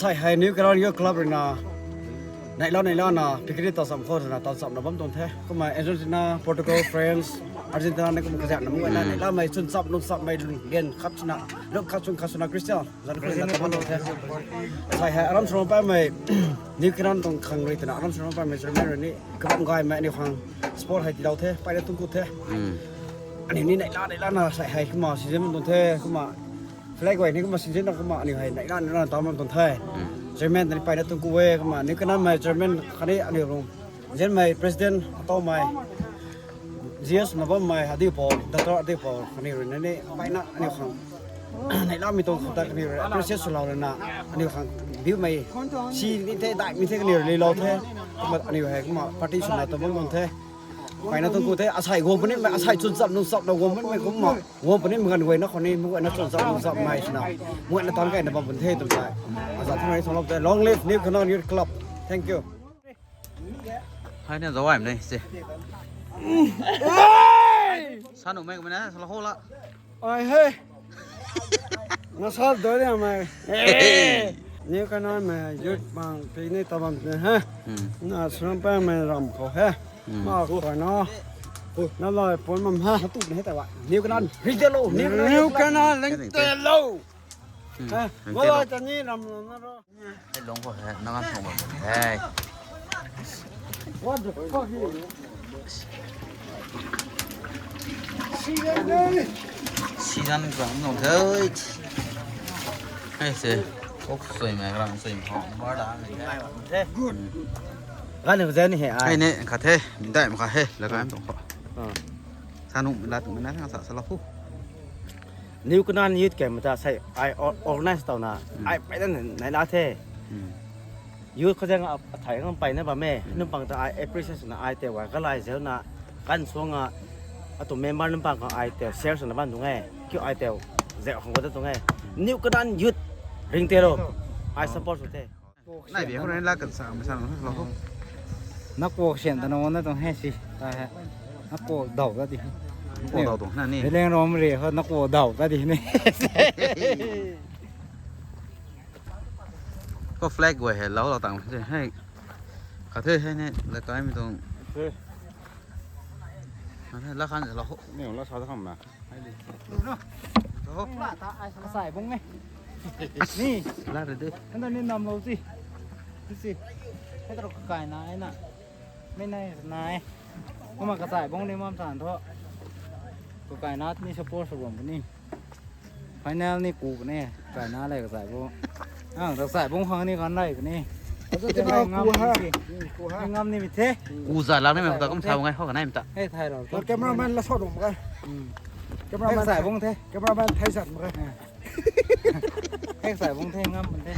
ໃສ່ໃຫ້ New Canon Youth Club ເລີຍນະ ໃນລາວ ໃນລາວນະ ພິກນິກຕອນສຳຄັນນະ ຕອນສອບນະ ບຳຕົນແທ້ ກໍມາ Argentina Portugal France Argentina ໃນກໍມາຂະຫຍັນນຳ ມື້ນັ້ນ ໃນລາວໃໝ່ຊຸນສັບນຸ່ງສັບໃໝ່ລຸນເດັ່ນຄັບຊະນະ ລົດຄັບຊຸນຄັບຊະນະ Cristiano ໃສ່ໃຫ້ອາຣາມສະຫຼອງປາຍໃໝ່ New Canon ຕ້ອງຄັງເລີຍຕະນະ ອາຣາມສະຫຼອງປາຍໃໝ່ Germany ນີ້ ກະບັງກາຍແມ່ ອັນນີ້ຄັງ ສະປອດໃຫ້ທີ່ລາວແທ້ ໄປໄດ້ທຸກກຸດແທ້ ອັນນີ້ນີ້ໃນລາວ ໃນລາວນະ ໃສ່ໃຫ້ຂຶ້ນມາ ຊິເຊັນມັນຕົນແທ້ ຂຶ້ນມາ Flag ໄວ້ນີ້ກໍມາຊິເຊັນ ກໍມາ ອັນນີ້ໃຫ້ໃນລາວ ໃນລາວຕາມມັນຕົນແທ້ German ຕອນນີ້ໄປໄດ້ທຸກກຸດເວີຍ ກໍມາ New Canon ໃໝ່ German ຄັນນີ້ ອັນນີ້ລົງ President ໃໝ່ President ໂຕໃໝ່ GS ນະບົມໃໝ່ ອະດີພໍ ດອກເຕີ ອະດີພໍ ອັນນີ້ເລີຍ ໃນນີ້ໄປນະ ອັນນີ້ຄັງ ໃນລາວມີຕົງຄັນຕາ ອັນນີ້ເລີຍ Princess ລາວເລີຍນະ ອັນນີ້ຄັງ ບິວໃໝ່ ຊີນີ້ແທ້ ໄດ້ມີແທ້ ອັນນີ້ເລີຍ ລາວແທ້ ກໍມາ ອັນນີ້ໃຫ້ກໍມາ ປາຕີ້ຊະນະ ຕະບົນຕົນແທ້ ໄປນະຕົງກູແທ້ ອາໄສໂຮມປານີ້ ອາໄສຊຸນສັບນຸ່ງສັບນະໂຮມມັນແມ່ນກໍມາ ໂຮມປານີ້ເໝືອນເວີຍນະ ຄົນນີ້ເໝືອນນະຊົນສັບນຸ່ງສັບໃໝ່ຊະນະ ເໝືອນນະຕອນໄກນະບາບຸນເທດຕົນຕາຍ ອາສາທັງຫຼາຍສຳລັບແຕ່ Long live New Canon Youth Club. Thank you. ໃຫ້ແນວຈະໄຫວມັນເດ້ຊິ ສະໜຸກແມ່ນກໍແມ່ນນະ ສະລະໂຄລະ Ai he. Nasıl döyle ama. New Canon ແມ່ນຢຸດບາງປີນີ້ຕະວັນເນຍຮະ ອືມ ນາສະໜອງແປ້ງແມ່ນລຳເຂົາແຮ ອືມ ມາກ່ອນເນາະ ນ້ຳລາຍປົນມັນຮະ ມາຕຸກໃຫ້ແຕ່ວ່າ New Canon Rintélo New Canon Rintélo ຮະ ວ່າຈະນີ້ລຳ ໃຫ້ລົງພໍແທ້ ນ້ຳມັນລົງແທ້ What the fuck is this? Season ກຳລັງເທີຍ ໃຫ້ເສ ໂອ້ ສວຍແມ່ ກຳລັງສວຍ ຫອມບໍ່ໄດ້ Good. ການເຮັດແຊນນີ້ໃຫ້ອາຍ ໃຫ້ແນ່ຂະແທ້ ໄດ້ມາຂະເຮ ແລ້ວກໍຕ້ອງຂໍ ສະໜຸກ ລາດ ມັນນະ ສະ ສະລະຜູ້ New Canon Youth Club ມາຈາກໃສ່ ອາຍ organize ເຕົານະ ອືມ ອາຍໄປນັ້ນໃນລາວແທ້ ອືມ Youth ເຂົາແຈ້ງ ອາ ໄທເຂົ້າໄປນະ ບາແມ່ ອືມ ນຳປັງຕາ ອາຍ appreciate ນະ ອາຍແຕ່ວ່າກະຫຼາຍເຊວນະ ກັນຊ່ວງ ອາ ອາໂຕແມ່ບ້ານນຳປັງຂອງອາຍແຕ່ share ສະນະບ້ານຕົງແອ ຄິວ ອາຍແຕ່ແຊວຂອງຄົນຕົງແອ New Canon Youth Rintélo ອາຍ support ສຸດແທ້ ນາຍເບຍຄົນນັ້ນລາກກັນສາມຊັ້ນເນາະ ນັກໂປກຊຽນຕະໂນນະ ຕ້ອງແຮຊິ ຕາຍຮະ ນັກໂປກເດົາຕາດີ ນັກໂປກເດົາຕົງນັ້ນນີ້ ເຮັດແຮງນອມເລ ເຂົານັກໂປກເດົາຕາດີນີ້ ກໍ flag ໄວ້ໃຫ້ລາວ ລາວຕັ້ງໃຫ້ ຂະເທີຍໃຫ້ແນ່ ແລ້ວກໍໃຫ້ມັນຕ້ອງ ເອີ ລາຄາລາວ ແນວລາຄາເທົ່ານັ້ນນະ ກະສາຍບົງແມ ນີ້ ລາດເດີ ອັນນັ້ນນີ້ນຳເຮົາຊິ ຊິ ໃຫ້ຕະກາຍນາຍນະ ແມ່ນາຍນາຍ ເອົາມາກະສາຍບົງນີ້ມາສານເທາະ ກະກາຍນາຍນີ້ສະໂປສະບວມນີ້ ໄຟແນວນີ້ກູແນ່ ກາຍນາຍແລ້ວກະສາຍບົງ ອ້າວ ກະສາຍບົງຂອງນີ້ກະໄດ້ກະນີ້ ຈະໄດ້ງາມນີ້ ງາມນີ້ເທ ກູສາຍຫຼັງນີ້ແມ່ນຕາກຳເຊົາໄງ ເຮົາກະໄດ້ມັນຕາ ເຮັດໄທລາວ ກາເມຣາແມນລະຊອດລົງມາ ອືມ ກາເມຣາແມນ ໃຫ້ສາຍບົງເທ ກາເມຣາແມນໄທສັນມາ ເຮັດສາຍບົງເທ ງາມເທ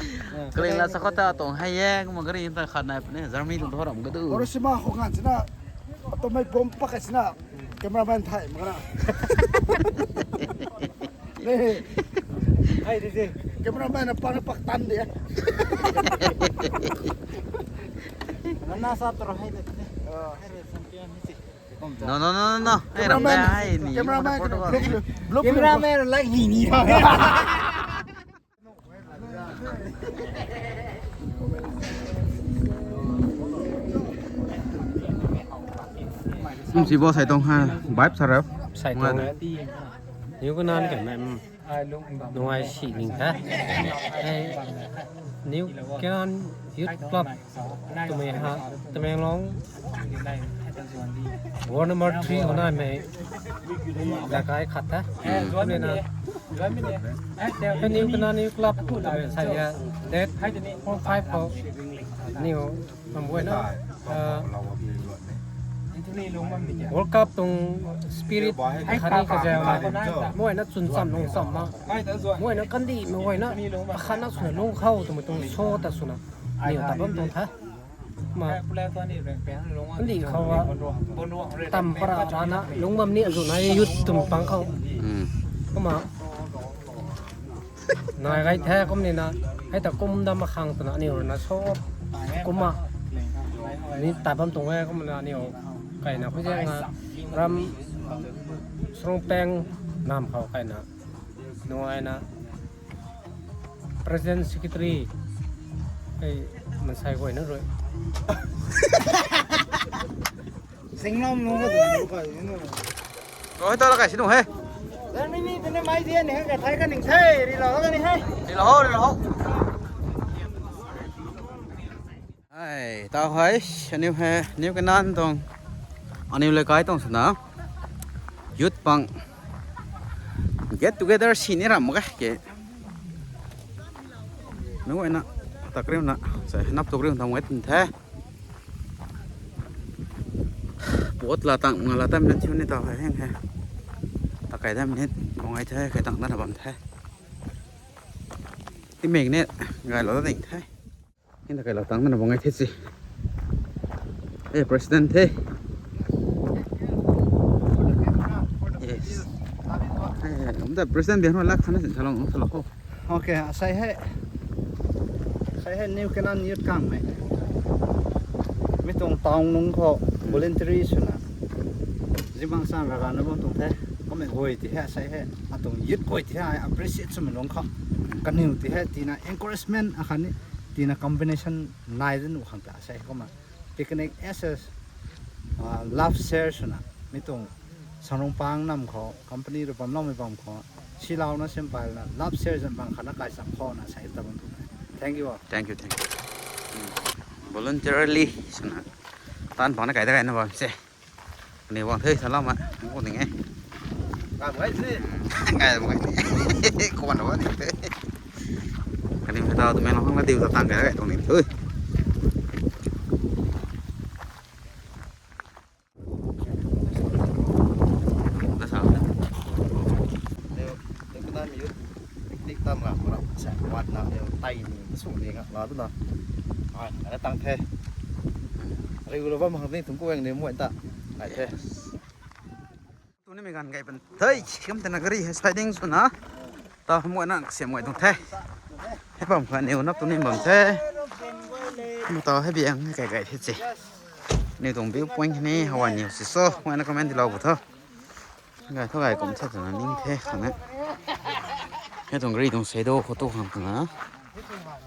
ກະເລັງລະສະກອດຕາຕົງໃຫ້ແຍງ ມັນກະໄດ້ຍິນແຕ່ຂັດໃນປະເທດ ຈະມີຕົງໂທດມັນກະດື ໂອໂຣຊິມາ ໂຄງງານຊະນະ ເອົາໂຕໄມ້ບົມປັກໃຫ້ຊະນະ ກາເມຣາແມນໄທມາກະນະ ນີ້ ໃຫ້ດີໆ ກາເມຣາແມນປັກ ປັກຕັນເດ ມັນໜ້າຊອບຕະຫຼອດໃຫ້ເລີຍ ເອີ ໃຫ້ເລີຍແຊມປຽນນີ້ຊິ No, no, no, no, no. ກາເມຣາແມນ ກາເມຣາແມນ ກາເມຣາແມນ ໄລ່ໜີ ໜີ ມັນຊິບໍ່ໃສ່ຕົງຫາ ໄບບ໌ສະແລັບ ໃສ່ຕົງ New Canon ກະແມ່ນ ໂນໄອຊີນິງແທ້ New Canon Youth Club ຕະແມງຮາ ຕະແມງລອງ World Number Three ຂອງນາຍແມ່ ລະກາຍຂັດແທ້ ນີ້ນະ ເປັນ New Canon Youth Club ຕະແມງໄຊຍະ Dead Five ເຂົາ New ນຳເວີຍເນາະ ເອີ World Cup ຕົງ Spirit ຄັນນີ້ກະຈະມາ ມວຍນະຊຸນສຳລົງສຳມາ ມວຍນະຄັນດີມາມວຍນະ ຄັນນະຊຸນລົງເຂົ້າ ຕົງ ຕົງໂຊຕະຊຸນນະ ນີ້ຕະບັນຕົງທະ ມາ ອັນນີ້ເຂົາວ່າ ຕຳປະລາດານະ ລົງມານີ້ອັນສຸນໃນຍຸດຕຸມປັງເຂົາ ອືມ ເຂົາມາ ນາຍໄກແທ້ກໍມານີ້ນະ ໃຫ້ຕະກຸມດຳມາຄັງຕະນະນີ້ນະຊອບ ກຸມມາ ນີ້ຕາຍບຳຕົງແທ້ກໍມານະນີ້ ໄກນະ ເຂົາເອີ້ນວ່າ ລຳ ສະໂລງແປງ ນາມເຂົາໄກນະ ໜ່ວຍນະ President Secretary ເອີຍ ມັນໃສ່ຂ້ອຍນັ້ນເລີຍ ເສັງນ້ຳລົງກໍຕົວຂ້ອຍນີ້. ໂອ້ຍ ໂຕລະໄກ່ຊິໜູເຮີ້ຍ ແລ້ວນີ້ມີແຕ່ໄມ້ທຽນນີ້ ກະໄທກັນໜຶ່ງເທ ດີລະກັນນີ້ເຮີ້ຍ ດີລະໂຫ ດີລະໂຫ. ໄອ້ ຕາໄຫ ອັນນີ້ແຮ ນິວກະນານຕ້ອງ ອັນນີ້ເລີຍກາຍຕ້ອງສະໜາ ຢຸດປັງ ເກັດທູເກເດີ ຊີນີຣຳ ໂອເຄ. ນະ ຕາກຣິມນະ ໃສ່ນັບຕົກເລື່ອງທຳເວດແທ້ ປວດລາຕັງມາລາຕາມເນັດ ທີ່ມັນໄດ້ຕາໄຫແຮງແທ້ ຕາໄກຕາມເນັດ ບໍ່ໄຫແທ້ ໄກຕັງຕານະບຳແທ້ ທີ່ເມກເນັດ ໄກລາວຕັງແທ້. ເຫັນແຕ່ໄກລາວຕັງນັ້ນບໍ່ໄງເທັດຊິ ເອີ ປຣະຊິເດັນເທ ເອີ ປຣະຊິເດັນ ເບຍໂນລັກ ຄະນະສິນທະລອງ ທະລອງ. ໂອເຄ ອາໄສໃຫ້ ໃສ່ໃຫ້ນິວກະນານຍຶດກາງໄວ້ ມີຕົງຕອງນຸງເຄາະ ອືມ ວອລັນເທີຣີຊຸນນະ ຊິບັງຊານລະການນະບໍ່ຕົງແທ້ ກໍແມ່ນໂຫຍຕິແທ້ ໃສ່ແທ້ ອາຕົງຍຶດໂຫຍຕິແທ້ ອາປຣີຊຽດຊຸນນະລົງເຄາະ ກະນິວຕິແທ້ ຕີນາເອັນເຄີເຣຈເມັນ ອາຄານນີ້ Tina combination nine nu khang ta sai ko ma picnic as a love share suna mitung sanung pang nam ko company ru pam long mi pam ko silau na sempal na love share jan bang khana kai sam ko na sai ta bang tu. Thank you all. Thank you, thank you. Voluntarily suna tan pang na kai ta kai na bang se. ນີ້ຫວັງເທີສະລາມະ ໂອ້ ນີ້ໄງ ງາມໄງຊິ ງາມໄງ ກວນວ່ານີ້ ອັນນີ້ເຮົາຕ້ອງແມ່ນເຮົາລະດິວຕະຕັ້ງກັນໄດ້ຕົງນີ້ເອີຍ ລະສາວ ເດີ ເດີກະນານມີຢູ່ ຕິກຕາມລາວເນາະ ແຊກວັດນະ ເດີ ໄຕນີ້ ສູງນີ້ ລາວນະ ອາ ອັນນັ້ນຕັ້ງແທ້ ເລວລະວ່າມັນນີ້ ທຸງກູແອງນີ້ ມວຍຕະ ໄປແທ້ Yes. Tu ni mi kan kai pen. Hei, kam tena gari hai sliding suna. Ta mo na sia mo tong the. He pam kha ni unap tu ni bam the. Mo ta he biang kai kai the che. Ni tong view point ni hawa ni si so. Mo na comment di lau bu tho. Ngai tho ngai kom the na ning the khana. He tong gari tong se do kho tu khang khana.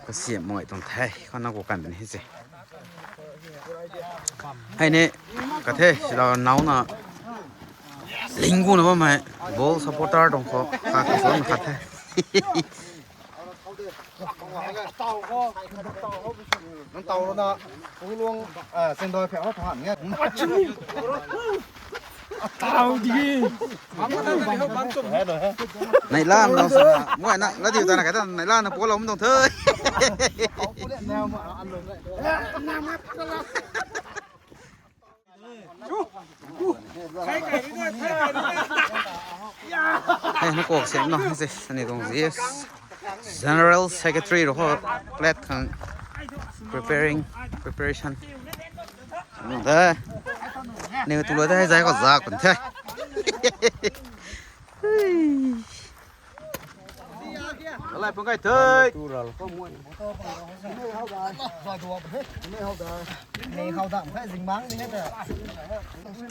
Ka sia mo tong the. Khana ko kan ni he che. ໃຫ້ນີ້ກະເທ ລາວເນົານະ ລິງກູນະບໍ່ແມ່ ໂບສະໂປຕາດອງເຄາະ ຄາກະສອນຄັດແທ້ ນ້ຳເຕົານະ ຜູ້ຫຼວງ ເອີ ເຊງດອຍແຜວເຮົາຜ່ານເນຍ ຕາວດີ ໃນລ້ານເນາະ ມວຍນະ ລະດິວຕານະກະນະ ໃນລ້ານນະ ປົວເຮົາມັນຕ້ອງເທີຍ ໃຫ້ນະໂກກສຽງເນາະ ອັນນີ້ຕ້ອງຊິ General Secretary ໂອ້ໂຫ ແລດຄັງ Preparing Preparation ເດີ ນີ້ກະຕຸເລີຍ ໃຫ້ໃຈກໍຢາກເປັນແທ້ Alai pengkai tei.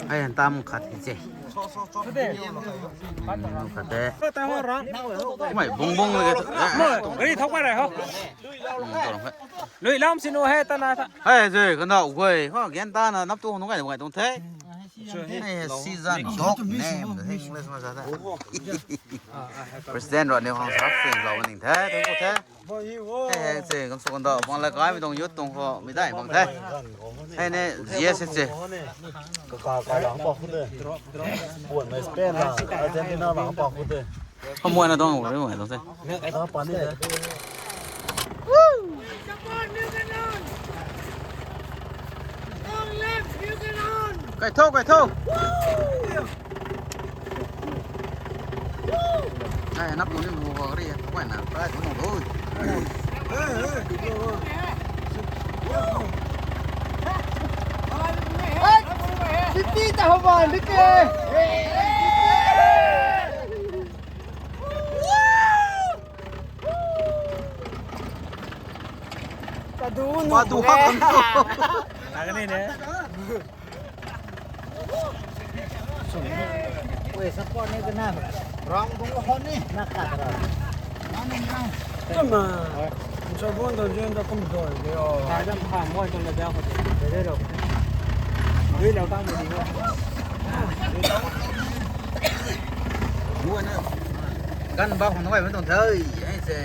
Ai han tam khat hi che. Khat de. Mai bong bong le. Ri thok pa dai ho. Lui lam sinu he ta na ta. Hai je kan da u koi. Ho gen ta na nap tu hong ngai ngai tong the. Season dog name the English ພາສາໄທ President ລະ New Hong Sap ເສັງເຮົາມັນເອງແທ້ ເຖິງບໍ່ແທ້ ເອີ ເສັງກັນສຸກັນດອກ ບາງລະກາຍມີຕ້ອງຢຸດ ຕ້ອງຂໍມີໄດ້ບາງແທ້ ໃຫ້ແນ່ Yes ເສ ກະກາກາຫຼັງປອກຄຸດເດີ ປວນໃນສະເປນລະ ອາເຈນຕິນາຫຼັງປອກຄຸດເດີ ຂະໂມຍນະ ຕ້ອງ ຂະໂມຍນະ ຕ້ອງໃສ່ ໄກ່ໂທ ໄກ່ໂທ ໄດ້ນັບໂຕນີ້ ບໍ່ພໍກະຣີ ໄວ້ນະ ໄດ້ໂຕໂຕ ຊິຕີຕາຫວານດິເກ ປາດູ ປາດູ ປາດູ ນະກະນີ້ເນ ໂອ້ຍ ສະປອດນີ້ກະໜ້າ ລອງດູຮອນນີ້ ໜ້າຂາດລະ ມາ ມາ. Secondo gente come doi, che ho. Ah, già, ah, muoio con le bianche. Vedete? Lui lo cambia di nuovo. Buono. Gan ba hon wai, men tong thai. Ai se.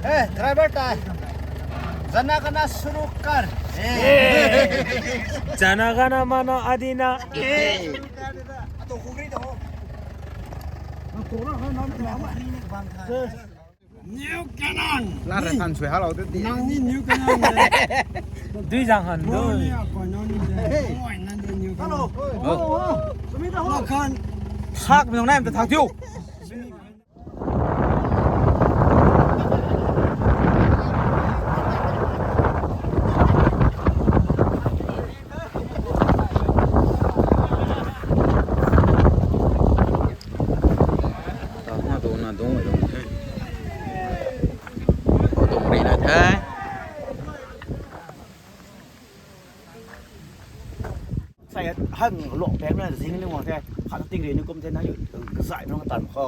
ए, ड्राइभर टा, जनगण सुरु कर। ए। जनगण मन अधिना। ए। New Canaan. ລາດໃຫ້ທ່ານຊ່ວຍຫາເຮົາຕິ ນາງນີ້ New Canaan ເລີຍ. ດຸຍຈັງຫັ້ນ ດຸຍ ໂອ້ຍ ນັ້ນ New Canaan. ໂອ້ໂຫ ທາກໄປຕາງໃນ ມັນຈະທາກຢູ່. Sai hang lo pek na sing ni mo te. Kha ting ri ni kum te na yu. Sai no tan kho.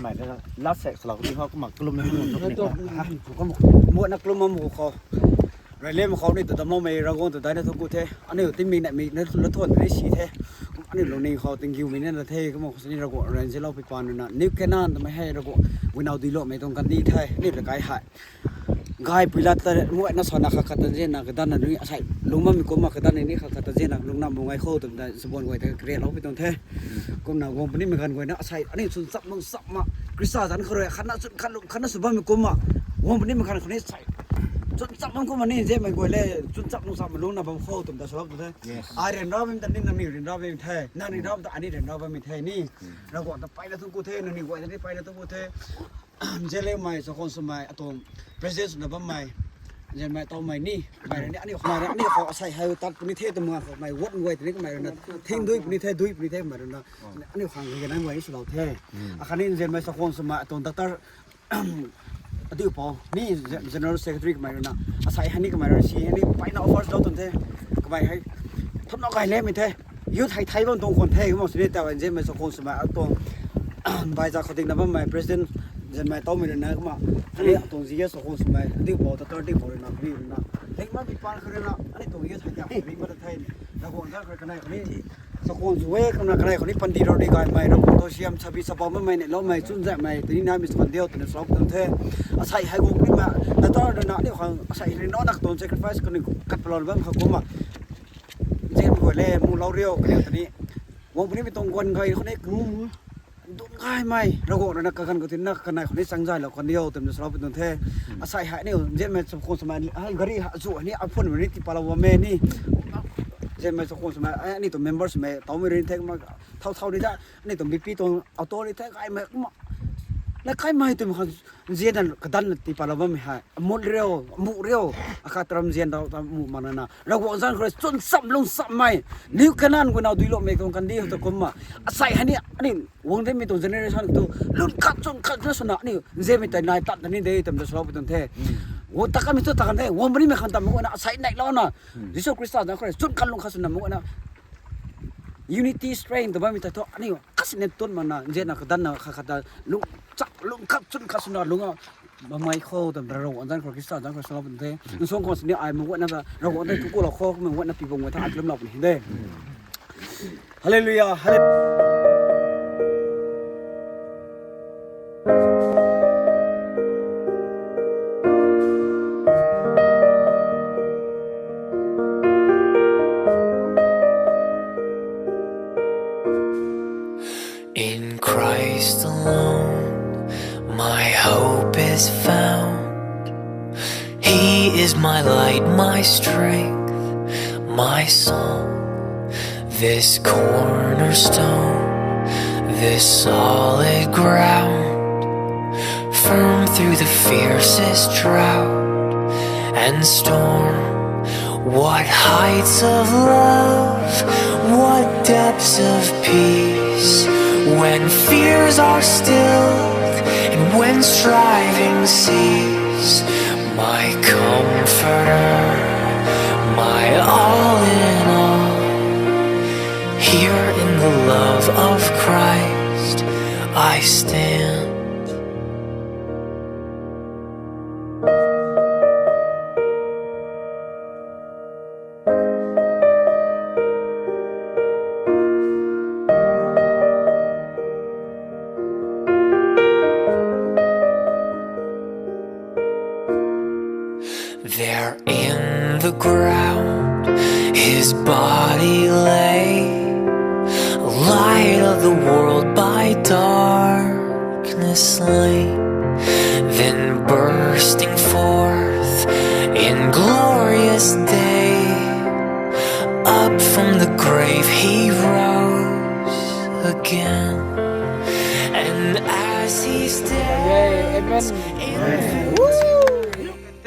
Mai te la sai sala ku ho ku ma kulum ni. Mo na kulum mo kho. Rai le mo kho ni to da mo mai ra gon to dai na to ku te. Ani ti mi na mi na la thon ni si te. Ani lo ni kho ting giu mi na la te ku mo ni ra go ran je lo pi pan na. Ni ke nan ta mai hai ra go. Wi nau di lo mai tong kan ni te. Ni ra kai hai. Gai pui la ta mo na sa na kha kha ta je na ka dan na ni asai. Lung ma mi ko ma ka dan ni kha kha ta je na lung na mo ngai kho tum da sa bon goi ta kre lo pi tong the. Ko na wong puni mi kan goi na asai. Ani sun sap mong sap ma. Krista dan kha re kha na sun kha lung kha na su ba mi ko ma. Wong puni mi kan kha ni sai. Sun sap mong ko ma ni je mai goi le sun sap mong sap ma lung na ba kho tum da sa lo tum the. Ai ren ro mi ta ni na ni ren ro mi the. Na ni ro ta ani ren ro ba mi the ni. Ra ko ta pai la tu ku the na ni goi ta ni pai la tu ku the. ເຈເລໄມ ສອງຄົນສະໄໝ ອາໂຕ ເປຣະຊິເດັນ ສຸນນະບັມໄມ ເຈເລໄມ ເຕົາໄມ ນີ້ ໄມ ນີ້ ອັນນີ້ ໄມ ນີ້ ເຂົາໃສ່ໃຫ້ຕັດຜູ້ນີ້ເທດຕະເມືອງ ເຂົາໄມ ວົນໄວ້ ຕົວນີ້ກໍໄມ ນັ້ນ ເທັງດຸຍຜູ້ນີ້ເທ ດຸຍຜູ້ນີ້ເທ ໄມ ນັ້ນ ອັນນີ້ ຂອງເຮັດໜັງໄວ້ ສຸລາວແທ້ ອາຄານີ້ ເຈເລໄມ ສອງຄົນສະໄໝ ອາໂຕ ດັອກເຕີ ອາຕິວປອ ນີ້ ເຈເນຣອລ ເຊັກເຣຕີ ກໍໄມ ນັ້ນ ອາໄສໃຫ້ນີ້ ກໍໄມ ຊີ້ໃຫ້ນີ້ ໄປນອກ ອອຟຟິດ ດອກເຕີ ເທ ກໍໄມ ໃຫ້ ທຳນອງໄກແລ້ວ ມີແທ້ ຢູ່ໄທ ໄທບໍ່ຕົງຄົນແທ້ ກໍບໍ່ຊິໄດ້ ແຕ່ວ່າເຈນໄມສະໂຄນສະມາ ເອົາຕົງ ໄປຈາກເຂົາຕິງນຳມາ ປະເສນ ເຈນໄມເຕົ້າມີເດີນາ ກໍມາ ອັນນີ້ຕົງຊິເຍສະໂຄນສະມາ ດິບໍ່ຕະຕອນດິບໍ່ເດີນາ ນີ້ນະ ເລັກມາປີປານຄືເດີນາ ອັນນີ້ຕົງເຍສະຢາ ມີມາແຕ່ໄທ ລະຄົນກະໄດ້ ອັນນີ້ສະໂຄນສະເວ ກະໄດ້ ອັນນີ້ປັນດີໂຣດີກາຍໃໝ່ ລະຄົນໂຕຊຽມ ຊາບີສະບອມໃໝ່ ເນາະໃໝ່ ຊຸນແຈໃໝ່ ຕະນີ້ນາມີສະບັນດຽວ ຕະນີ້ສອບຕົງແທ້ ອາໄສໃຫ້ວົງນີ້ມາ ລະຕອນເດີນາ ນີ້ຂອງ ໃສ່ເນາະ ນັກຕົງ sacrifice ກະໜຶ່ງ ກັດປະລອນເບິ່ງເຂົາກົມມາ ເຈັບຫົວແລໝູ່ເລົ່າຣຽວກະແນວຕອນນີ້ ວອງປະນີ້ໄປຕົງກ່ອນໄກຄົນເອກ ດົນກາຍໃໝ່ ລະໂກນະກະກັນກະຕິນນະກະນາຍຄົນນີ້ສັງຈາຍລະຄົນດຽວເຕັມສະເອົາເປັນຕົນແທ້ ອາໄສຫາຍນີ້ເຈັບແມ່ນສົມຄວນສະມານໃຫ້ກະຣີຫາສູ່ອັນນີ້ອາພົນວັນນີ້ຕິປາລາວະແມ່ນີ້ ເຈັບແມ່ນສົມຄວນສະມານອັນນີ້ຕົວເມັມເບີສະແມ່ເຕົາເມຣີນແທ້ມາເທົ່າໆນີ້ຈະ Ni to mi pi to auto ni te kai me kuma. Na kai mai to mi khan je na ka dan ti pa la ba mi ha. Mut reo, mu reo. Aka tram je na ta mu mana na. Ra wang zan kre sun sam lung sam mai. Niu kanan ku na dui lo me kong kan di to kuma. Asai hani ani wang de mi to generation to. Lun kat sun kat na suna ni. Je mi tai nai tat ni de tam da slo pi ton the. Wo ta ka mi to ta kan the. Wo mi me khan tam mo na asai nai lo na. Jisu Krista na kre sun kan lung kha suna mo na. Unity strength to ba mi ta to ani. Kasi ne ton mana je na ka dan na ka ka ta lung chak lung kap chun ka suna lung a ba mai kho ta ra ro an jan kho Krista jan kho sala pun te. Song kho sini ai mo na ba ro ko te ku ko lo kho mo na pi bong ta at lum la pun de. Hallelujah. Hallelujah. In Christ alone, my hope is found. He is my light, my strength, my song. This cornerstone, this solid ground, firm through the fiercest drought and storm. What heights of love, what depths of peace, when fears are stilled and when striving cease. My comforter, my all in all, here in the love of Christ, stand. There in the ground his body lay, light of the world by darkness slain. Then bursting forth in glorious day, up from the grave he rose again. And as he stands in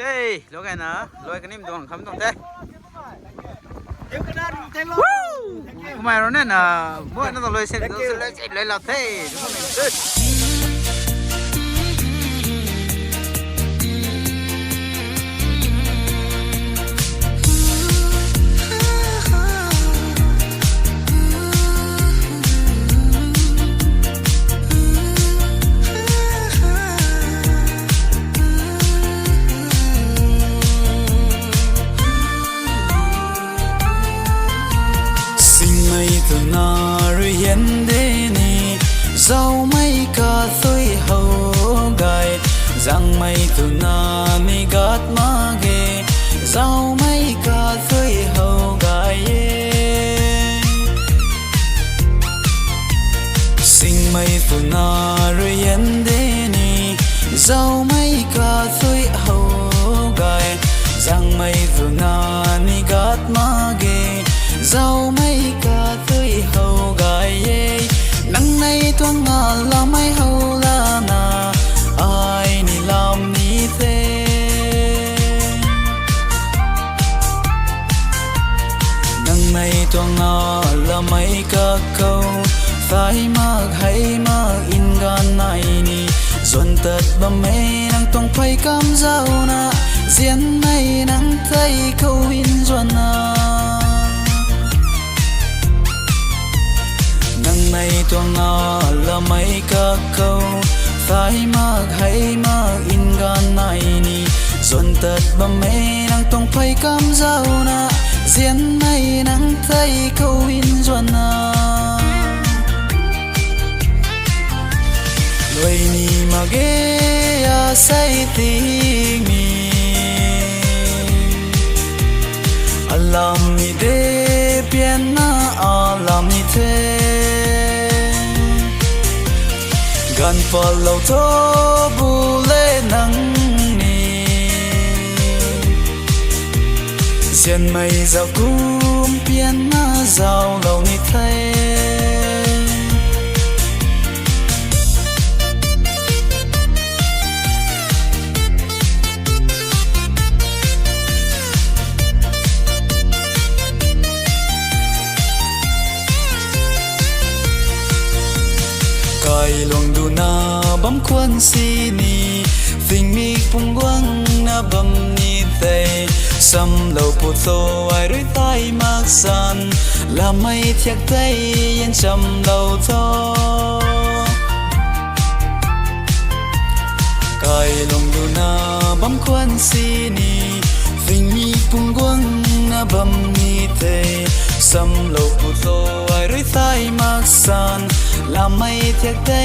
ເອີ ໂລກແກນນະ ລອຍກັນນີ້ມັນຕົງຄຳຕົງແທ້ Woo! ມາໂຣແນນນະ ບໍ່ນະ ລອຍເຊັນ ລອຍເຊັນ ລອຍລາວແທ້. Sing mai tu na rui hian de ni, zau mai ka thui ho gai, zang mai tu na mi gat ma ge, zau mai ka thui ho gai e. Sing mai tu na rui hian de ni, zau mai ka thui ho gai, zang mai tu na mi gat ma ge, zau mai ka thui ho gai e. Nang nei tuang a la mai ho la na, ai ni lam ni te. Nang nei tuang a la mai ka ko, thai mak hai mak in gan nai ni. Zuan tat ba mei nang tuang phai kam zau na, zian nei nang thai ko in zuan na. Nang nei tuang a la mai ka ko, thai mak hai mak in gan nai ni. Zuan tat ba mei nang tuang phai kam zau na, zian nei nang thai ko in zuan na. Loi ni ma ge a sai ti mi. A lam ni de pian na a lam ni the. Gan pal lo tho bu le nang ni. Zian mai zau kum pian na zau lo ni the. Kai luang du na bam khuan si ni, fing mi pung guang na bam ni te. Sam lo pu tho ai rui tai mak san, la mai thiak te yen cham lo tho. Kai luang du na bam khuan si ni, fing mi pung guang na bam ni te. Sam lo pu tho ai rui tai mak san, la mai thiak te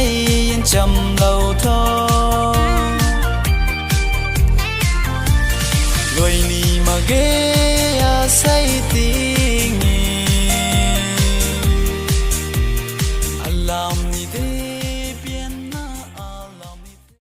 yen cham lo tho.